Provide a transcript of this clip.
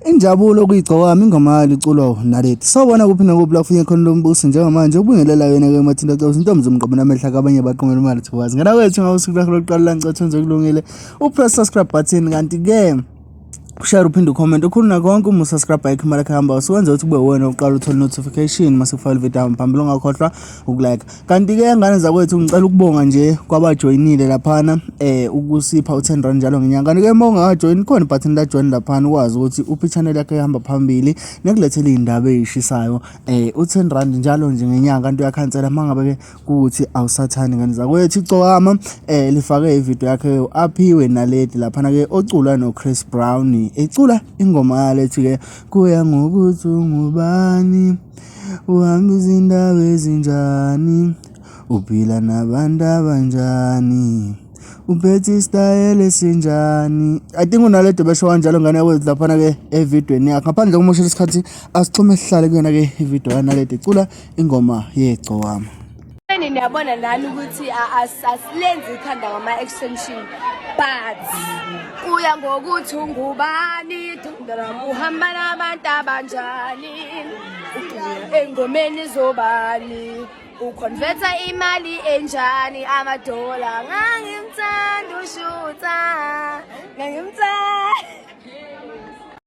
Injabulo kuyigcokama ingoma yalo iculwa uNaledi. Sawubona kuphi nakuphi la kufunye khona lombusi njengamanje ubingelela yena ke Mathinta Cebo intombi zomqobo namehla kabanye baqomela imali thokazi. Ngena kwethu ngawusuku lakho lokuqala la ngicela wenze kulungile. Upress subscribe button kanti ke ushare uphinde ucomment ukhuluna konke uma usubscribe ayikho imali yakho ehamba usuwenza ukuthi kube wena uqala uthole notification mase kufaka video phambili ungakhohlwa ukulike. Kanti-ke ngane zakwethu ngicela ukubonga nje kwabajoyinile laphana ukusipha u-10 rand njalo ngenyanga. Kanti-ke uma ungakajoyini khona ibhathini la join laphana ukwazi ukuthi uphi i-channel yakho ehamba phambili nekulethela iy'ndaba ey'shisayo u-10 rand njalo nje ngenyanga kanti uyakhansela uma ngabe-ke kuwukuthi awusathandi ngane zakwethu. Igcokama lifake ividiyo yakhe u-Aphiwe Naledi laphana-ke ocula no-Chris Brown ecula ingoma yalethi-ke kuya ngokuthi ungubani. Uhamba izindawo ezinjani? Uphila nabantu abanjani? Uphethe isitayela esinjani? I think uNaledi besho kanjalo ngane yakwethu laphana-ke evidweni yakhe. Ngaphandle kokumoshela isikhathi asixhume sihlale kuyona-ke ividiyo kaNaledi ecula ingoma yegcokama. Niyabona nani ukuthi asilenzi ikhanda ngama-extension but kuya ngokuthi ungubani uhamba nabantu abanjani engomeni zobani uconverta imali enjani amadola ngangimthanda ushutha ngangimthanda.